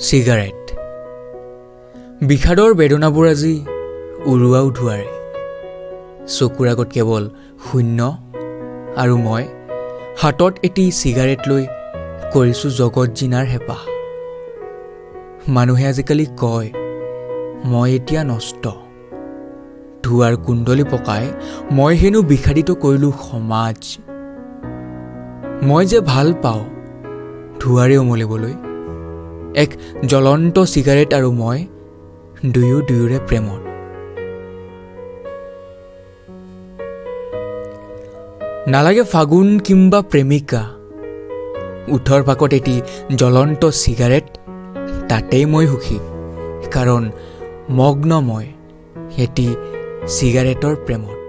Cigarette. বিষাদৰ বেদনাবোৰ আজি উৰুৱাও ধোৱাৰে। চকুৰ আগত কেৱল শূন্য আৰু মই হাতত এটি চিগাৰেট লৈ কৰিছোঁ জগত জিনাৰ হেঁপাহ। মানুহে আজিকালি কয়, মই এতিয়া নষ্ট। ধোঁৱাৰ কুণ্ডলী পকাই মই হেনো বিষাদিত কৰিলোঁ সমাজ। মই যে ভাল পাওঁ ধোঁৱাৰে উমলিবলৈ। এক জ্বলন্ত চিগাৰেট আৰু মই দুয়ো দুয়োৰে প্ৰেমত। নালাগে ফাগুন কিম্বা প্ৰেমিকা, ওঁঠৰ ফাকত এটি জ্বলন্ত চিগাৰেট, তাতেই মই সুখী, কাৰণ মগ্ন মই এটি চিগাৰেটৰ প্ৰেমত।